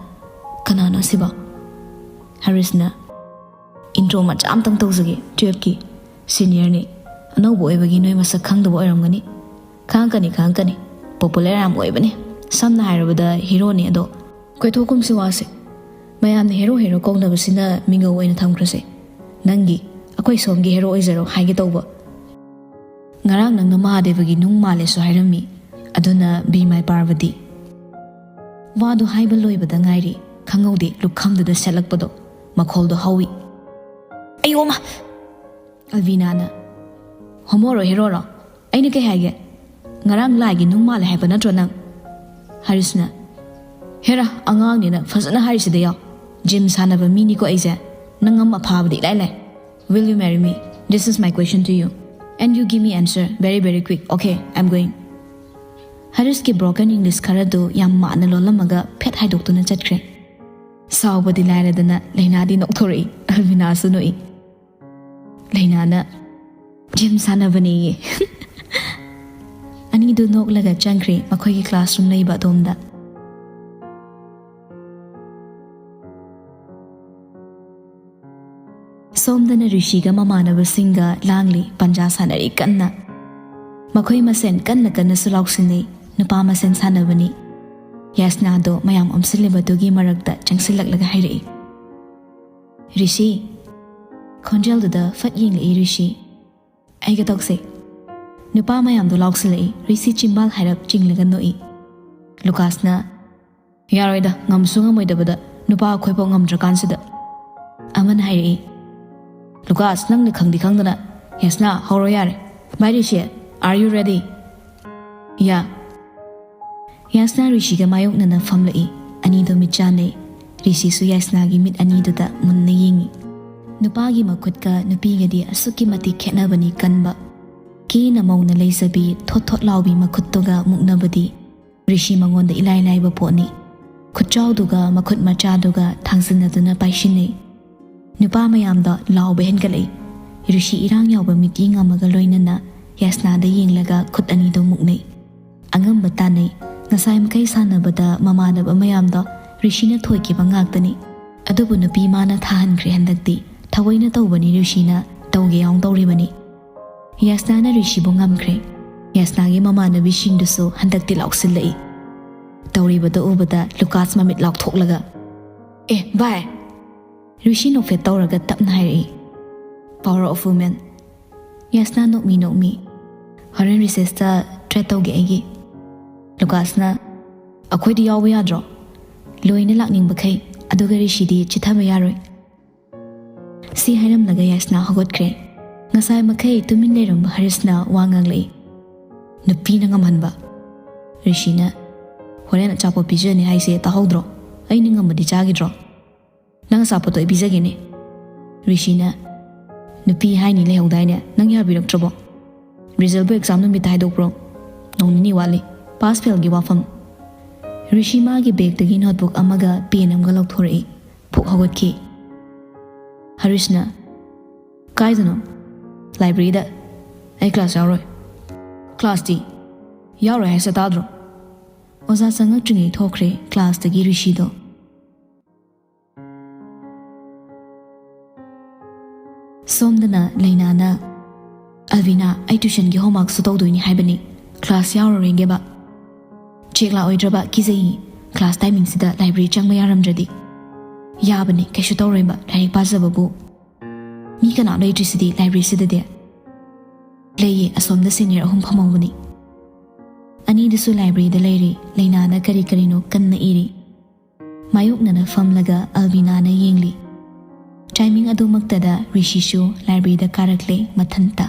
"ꯀꯅꯥꯅꯣ ꯑꯁꯤꯕꯣ?" ꯍꯔꯤꯁꯅ, "ꯏꯟꯇ꯭ꯔꯣ ꯃꯆꯥ ꯑꯝꯇꯪ ꯇꯧꯖꯒꯦ, ꯇꯨꯌꯦꯜꯐꯀꯤ ꯁꯤꯅꯤꯌꯔꯅꯤ꯫ ꯑꯅꯧꯕ ꯑꯣꯏꯕꯒꯤ ꯅꯣꯏ ꯃꯁꯛ ꯈꯪꯗꯕ ꯑꯣꯏꯔꯝꯒꯅꯤ꯫ ꯈꯪꯉꯛꯀꯅꯤ, ꯈꯪꯉꯛꯀꯅꯤ꯫ ꯄꯣꯄꯨꯂꯔ ꯌꯥꯝ ꯑꯣꯏꯕꯅꯦ꯫ ꯁꯝꯅ ꯍꯥꯏꯔꯕꯗ ꯍꯤꯔꯣꯅꯦ ꯑꯗꯣ꯫ ꯀꯣꯏꯊꯣꯛꯀꯨꯝꯁꯤ ꯋꯥꯁꯦ꯫ ꯃꯌꯥꯝꯅ ꯍꯦꯔꯣ ꯍꯦꯔꯣ ꯀꯧꯅꯕꯁꯤꯅ ꯃꯤꯡꯒꯧ ꯑꯣꯏꯅ ꯊꯝꯈ꯭ꯔꯁꯦ꯫ ꯅꯪꯒꯤ, ꯑꯩꯈꯣꯏ ꯁꯣꯝꯒꯤ ꯍꯦꯔꯣ ꯑꯣꯏꯖꯔꯣ ꯍꯥꯏꯒꯦ ꯇꯧꯕ꯫ "ꯉꯔꯥꯡ ꯅꯪꯅ ꯃꯍꯥꯗꯦꯕꯒꯤ ꯅꯨꯡ ꯃꯥꯜꯂꯦꯁꯨ ꯍꯥꯏꯔꯝꯃꯤ, ꯑꯗꯨꯅ be my Parvati." ꯋꯥꯗꯨ ꯍꯥꯏꯕ ꯂꯣꯏꯕꯗ ꯉꯥꯏꯔꯤ, ꯈꯪꯍꯧꯗꯦ ꯂꯨꯈꯝꯗꯨꯗ ꯁꯦꯠꯂꯛꯄꯗꯣ, ꯃꯈꯣꯜꯗꯣ ꯍꯧꯏ꯫ "ꯑꯩꯌꯣꯃ!" ꯑꯜꯕꯤꯅꯥꯅ, "ꯍꯣꯃꯣꯔꯣ ꯍꯦꯔꯣꯔꯣ? ꯑꯩꯅ ꯀꯩ ꯍꯥꯏꯒꯦ? ꯉꯔꯥꯡ ꯂꯥꯏꯒꯤ ꯅꯨꯡ ꯃꯥꯜꯂꯦ ꯍꯥꯏꯕ ꯅꯠꯇ꯭ꯔꯣ ꯅꯪ?" ꯍꯔꯤꯁꯅ, "ꯍꯦꯔꯥ, ꯑꯉꯥꯡꯅꯤꯅ ꯐꯖꯅ ꯍꯥꯏꯔꯤꯁꯤꯗ ꯌꯥꯎ꯫ ꯖꯤꯝ ꯁꯥꯟꯅꯕ ꯃꯤꯅꯤꯀꯣ ꯑꯩꯁꯦ꯫ ꯅꯪ ꯉꯝ ꯑꯐꯥꯕꯗꯤ ꯏꯂꯥꯏ ꯂꯥꯏ꯫ Will you marry me? This is my question to you. And you give me answer very very quick. Okay, I'm going." ꯍꯔꯤꯁꯀꯤ broken English ꯈꯔꯗꯨ ꯌꯥꯝ ꯃꯥꯟꯅ ꯂꯣꯜꯂꯝꯃꯒ ꯐꯦꯠ ꯍꯥꯏꯗꯣꯛꯇꯨꯅ ꯆꯠꯈ꯭ꯔꯦ꯫ ꯁꯥꯎꯕꯗꯤ ꯂꯥꯏꯔꯗꯅ ꯂꯩꯅꯥꯗꯤ ꯅꯣꯛꯊꯣꯔꯛꯏ, ꯑꯜꯕꯤꯅꯥꯁꯨ ꯅꯣꯛꯏ꯫ ꯂꯩꯅꯥꯅ, "ꯖꯤꯝ ꯁꯥꯟꯅꯕꯅꯦꯌꯦ꯫" ꯑꯅꯤꯗꯨ ꯅꯣꯛꯂꯒ ꯆꯪꯈ꯭ꯔꯦ ꯃꯈꯣꯏꯒꯤ classroom ꯂꯩꯕ ꯑꯗꯣꯝꯗ꯫ ꯁꯣꯝꯗꯅ ꯔꯤꯁꯤꯒ ꯃꯃꯥꯟꯅꯕꯁꯤꯡꯒ ꯂꯥꯡꯂꯤ, ꯄꯟꯖꯥ ꯁꯥꯟꯅꯔꯤ ꯀꯟꯅ꯫ ꯃꯈꯣꯏ ꯃꯁꯦꯟ ꯀꯟꯅ ꯀꯟꯅꯁꯨ ꯂꯥꯎꯁꯤꯟꯅꯩ꯫ ꯅꯨꯄꯥ ꯃꯁꯦꯟ ꯁꯥꯟꯅꯕꯅꯤ꯫ ꯌꯥꯁꯅꯥꯗꯣ ꯃꯌꯥꯝ ꯑꯣꯝꯁꯤꯜꯂꯤꯕꯗꯨꯒꯤ ꯃꯔꯛꯇ ꯆꯪꯁꯤꯜꯂꯛꯂꯒ ꯍꯥꯏꯔꯛꯏ, "ꯔꯤꯁꯤ!" ꯈꯣꯟꯖꯦꯜꯗꯨꯗ ꯐꯠ ꯌꯦꯡꯂꯛꯏ ꯔꯤꯁꯤ꯫ "ꯑꯩꯒ ꯇꯧꯁꯦ꯫" ꯅꯨꯄꯥ ꯃꯌꯥꯝꯗꯣ ꯂꯥꯎꯁꯤꯜꯂꯛꯏ꯫ ꯔꯤꯁꯤ ꯆꯤꯝꯕꯥꯜ ꯍꯥꯏꯔꯞ ꯆꯤꯡꯂꯒ ꯅꯣꯛꯏ꯫ ꯂꯨꯀꯥꯁꯅ, "ꯌꯥꯔꯣꯏꯗ, ꯉꯝꯁꯨ ꯉꯝꯃꯣꯏꯗꯕꯗ, ꯅꯨꯄꯥ ꯑꯩꯈꯣꯏꯐꯥꯎ ꯉꯝꯗ꯭ꯔꯀꯥꯟꯁꯤꯗ꯫" ꯑꯃꯅ ꯍꯥꯏꯔꯛꯏ, "ꯂꯨꯀꯥꯁ, ꯅꯪꯅ ꯈꯪꯗꯤ ꯈꯪꯗꯅ꯫ ꯌꯥꯁꯅꯥ, ꯍꯧꯔꯣ ꯌꯥꯔꯦ꯫ Bye Rishi, are you ready?" "ꯌꯥ꯫" ꯌꯥꯁꯅꯥ ꯔꯤꯁꯤꯒ ꯃꯥꯌꯣꯛꯅꯅ ꯐꯝꯂꯛꯏ꯫ ꯑꯅꯤꯗꯣ ꯃꯤꯠ ꯆꯥꯟꯅꯩ꯫ ꯔꯤꯁꯤꯁꯨ ꯌꯥꯁꯅꯥꯒꯤ ꯃꯤꯠ ꯑꯅꯤꯗꯨꯗ ꯃꯨꯟꯅ ꯌꯦꯡꯏ꯫ ꯅꯨꯄꯥꯒꯤ ꯃꯈꯨꯠꯀ ꯅꯨꯄꯤꯒꯗꯤ ꯑꯁꯨꯛꯀꯤ ꯃꯇꯤꯛ ꯈꯦꯠꯅꯕꯅꯤ ꯀꯟꯕ꯫ ꯀꯦꯅ ꯃꯧꯅ ꯂꯩꯖꯕꯤ ꯊꯣꯠ ꯊꯣꯠ ꯂꯥꯎꯕꯤ ꯃꯈꯨꯠꯇꯨꯒ ꯃꯨꯛꯅꯕꯗꯤ ꯔꯤꯁꯤ ꯃꯉꯣꯟꯗ ꯏꯂꯥꯏ ꯂꯥꯏꯕ ꯄꯣꯠꯅꯤ꯫ ꯈꯨꯠꯆꯥꯎꯗꯨꯒ ꯃꯈꯨꯠ ꯃꯆꯥꯗꯨꯒ ꯊꯥꯡꯖꯤꯟꯅꯗꯨꯅ ꯄꯥꯏꯁꯤꯟꯅꯩ꯫ ꯅꯨꯄꯥ ꯃꯌꯥꯝꯗ ꯂꯥꯎꯕ ꯍꯦꯟꯒꯠꯂꯛꯏ꯫ ꯔꯤꯁꯤ ꯏꯔꯥꯡ ꯌꯥꯎꯕ ꯃꯤꯠꯌꯦꯡ ꯑꯃꯒ ꯂꯣꯏꯅꯅ ꯌꯥꯁꯅꯥꯗ ꯌꯦꯡꯂꯒ ꯈꯨꯠ ꯑꯅꯤꯗꯨ ꯃꯨꯛꯅꯩ꯫ ꯑꯉꯝꯕ ꯇꯥꯟꯅꯩ꯫ ꯉꯁꯥꯏ ꯃꯈꯩ ꯁꯥꯟꯅꯕꯗ ꯃꯃꯥꯟꯅꯕ ꯃꯌꯥꯝꯗꯣ ꯔꯤꯁꯤꯅ ꯊꯣꯏꯈꯤꯕ ꯉꯥꯛꯇꯅꯤ꯫ ꯑꯗꯨꯕꯨ ꯅꯨꯄꯤ ꯃꯥꯅ ꯊꯥꯍꯟꯈ꯭ꯔꯦ ꯍꯟꯗꯛꯇꯤ꯫ ꯊꯑꯣꯏꯅ ꯇꯧꯕꯅꯤ ꯔꯤꯁꯤꯅ, ꯇꯧꯒꯦ ꯌꯥꯎꯅ ꯇꯧꯔꯤꯕꯅꯤ꯫ ꯌꯥꯁꯅꯥꯅ ꯔꯤꯁꯤꯕꯨ ꯉꯝꯈ꯭ꯔꯦ꯫ ꯌꯥꯁꯅꯥꯒꯤ ꯃꯃꯥꯟꯅꯕꯤꯁꯤꯡꯗꯨꯁꯨ ꯍꯟꯗꯛꯇꯤ ꯂꯥꯎꯁꯤꯜꯂꯛꯏ꯫ ꯇꯧꯔꯤꯕꯗꯨ ꯎꯕꯗ ꯂꯨꯀꯥꯁ ꯃꯃꯤꯠ ꯂꯥꯎꯊꯣꯛꯂꯒ, "ꯑꯦ, ꯚꯥꯏ!" ꯔꯤꯁꯤ ꯅꯣꯛꯐꯦꯠ ꯇꯧꯔꯒ ꯇꯞꯅ ꯍꯥꯏꯔꯛꯏ, "Power of women." ꯌꯥꯁꯅꯥ ꯅꯣꯛꯃꯤ ꯅꯣꯛꯃꯤ, ꯍꯣꯔꯦꯟ ꯔꯤꯁꯦꯁꯇ ꯇ꯭ꯔꯦꯠ ꯇꯧꯒꯦ ꯑꯩꯒꯤ꯫ ꯂꯨꯀꯥꯁꯅ, "ꯑꯩꯈꯣꯏꯗꯤ ꯌꯥꯎꯕ ꯌꯥꯗ꯭ꯔꯣ? ꯂꯣꯏꯅ ꯂꯥꯛꯅꯤꯡꯕꯈꯩ, ꯑꯗꯨꯒ ꯔꯤꯁꯤꯗꯤ ꯆꯤꯠꯊꯕ ꯌꯥꯔꯣꯏ"꯫ ꯁꯤ ꯍꯥꯏꯔꯝꯂꯒ ꯌꯥꯏꯁꯅꯥ ꯍꯧꯒꯠꯈ꯭ꯔꯦ꯫ ꯉꯁꯥꯏ ꯃꯈꯩ ꯇꯨꯃꯤꯟ ꯂꯩꯔꯝꯕ ꯍꯔꯤꯁꯅ ꯋꯥ ꯉꯥꯡꯂꯛꯏ꯫ "ꯅꯨꯄꯤꯅ ꯉꯝꯍꯟꯕ"꯫ ꯔꯤꯁꯤꯅ, "ꯍꯣꯔꯦꯟ ꯑꯆꯥꯄꯣꯠ ꯄꯤꯖꯅꯤ ꯍꯥꯏꯁꯦ ꯇꯥꯍꯧꯗ꯭ꯔꯣ? ꯑꯩꯅ ꯉꯝꯃꯗꯤ ꯆꯥꯈꯤꯗ꯭ꯔꯣ? ꯅꯪ ꯑꯆꯥꯄꯣꯠꯇꯣ ꯑꯩ ꯄꯤꯖꯒꯦꯅꯦ"꯫ ꯔꯤꯁꯤꯅ, "ꯅꯨꯄꯤ ꯍꯥꯏꯅꯤ ꯂꯩꯍꯧꯗꯥꯏꯅꯦ, ꯅꯪ ꯌꯥꯕꯤꯔꯛꯇ꯭ꯔꯕꯣ? ꯔꯤꯖꯜꯕꯨ ꯑꯦꯛꯖꯥꯝ ꯅꯨꯃꯤꯠꯇ ꯍꯥꯏꯗꯣꯛꯄ꯭ꯔꯣ? ꯅꯣꯡ ꯅꯤꯅꯤ ꯋꯥꯠꯂꯤ꯫ ꯄꯥꯁ ꯐꯦꯜꯒꯤ ꯋꯥꯐꯝ"꯫ ꯔꯤꯁꯤ ꯃꯥꯒꯤ ꯕꯦꯒꯇꯒꯤ ꯅꯣꯠꯕꯨꯛ ꯑꯃꯒ ꯄꯦꯟ ꯑꯃꯒ ꯂꯧꯊꯣꯔꯛꯏ꯫ ꯐꯨꯛ ꯍꯧꯒꯠꯈꯤ꯫ ꯍꯔꯤꯁꯅ, "ꯀꯥꯏꯗꯅꯣ?" "ꯂꯥꯏꯕ꯭ꯔꯦꯔꯤꯗ"꯫ "ꯑꯩ ꯀ꯭ꯂꯥꯁ ꯌꯥꯎꯔꯣꯏ"꯫ "ꯀ꯭ꯂꯥꯁꯇꯤ?" "ꯌꯥꯎꯔꯣꯏ ꯍꯥꯏꯁꯦ ꯇꯥꯗ꯭ꯔꯣ?" ꯑꯣꯖꯥ ꯆꯪꯉꯛꯇ꯭ꯔꯤꯉꯩ ꯊꯣꯛꯈ꯭ꯔꯦ ꯀ꯭ꯂꯥꯁꯇꯒꯤ ꯔꯤꯁꯤꯗꯣ꯫ ꯁꯣꯝꯗꯅ ꯂꯩꯅꯥꯅ, "ꯑꯜꯕꯤꯅꯥ, ꯑꯩ ꯇ꯭ꯌꯨꯁꯟꯒꯤ ꯍꯣꯝꯋꯥꯔꯛꯁꯨ ꯇꯧꯗꯣꯏꯅꯤ ꯍꯥꯏꯕꯅꯤ, ꯀ꯭ꯂꯥꯁ ꯌꯥꯎꯔꯔꯣꯏꯒꯦꯕ꯫ ꯆꯦꯛ ꯂꯥꯛꯑꯣꯏꯗ꯭ꯔꯕ ꯀꯤꯖꯩꯌꯦ, ꯀ꯭ꯂꯥꯁ ꯇꯥꯏꯃꯤꯡꯁꯤꯗ ꯂꯥꯏꯕ꯭ꯔꯦꯔꯤ ꯆꯪꯕ ꯌꯥꯔꯝꯗ꯭ꯔꯗꯤ"꯫ "ꯌꯥꯕꯅꯦ, ꯀꯩꯁꯨ ꯇꯧꯔꯣꯏꯕ, ꯂꯥꯏꯔꯤꯛ ꯄꯥꯖꯕꯕꯨ꯫ ꯃꯤ ꯀꯅꯥ ꯂꯩꯇ꯭ꯔꯤꯁꯤꯗꯤ ꯂꯥꯏꯕ꯭ꯔꯦꯔꯤꯁꯤꯗꯗꯤ"꯫ "ꯂꯩꯌꯦ, ꯑꯁꯣꯝꯗ ꯁꯦꯅꯤꯌꯔ ꯑꯍꯨꯝ ꯐꯝꯍꯧꯕꯅꯤ"꯫ ꯑꯅꯤꯗꯨꯁꯨ ꯂꯥꯏꯕ꯭ꯔꯦꯔꯤꯗ ꯂꯩꯔꯤ꯫ ꯂꯩꯅꯥꯅ ꯀꯔꯤ ꯀꯔꯤꯅꯣ ꯀꯟꯅ ꯏꯔꯤ꯫ ꯃꯥꯌꯣꯛꯅꯅ ꯐꯝꯂꯒ ꯑꯜꯕꯤꯅꯥꯅ ꯌꯦꯡꯂꯤ꯫ ꯇꯥꯏꯃꯤꯡ ꯑꯗꯨꯃꯛꯇꯗ ꯔꯤꯁꯤꯁꯨ ꯂꯥꯏꯕ꯭ꯔꯦꯔꯤꯗ ꯀꯥꯔꯛꯂꯦ ꯃꯊꯟꯇ꯫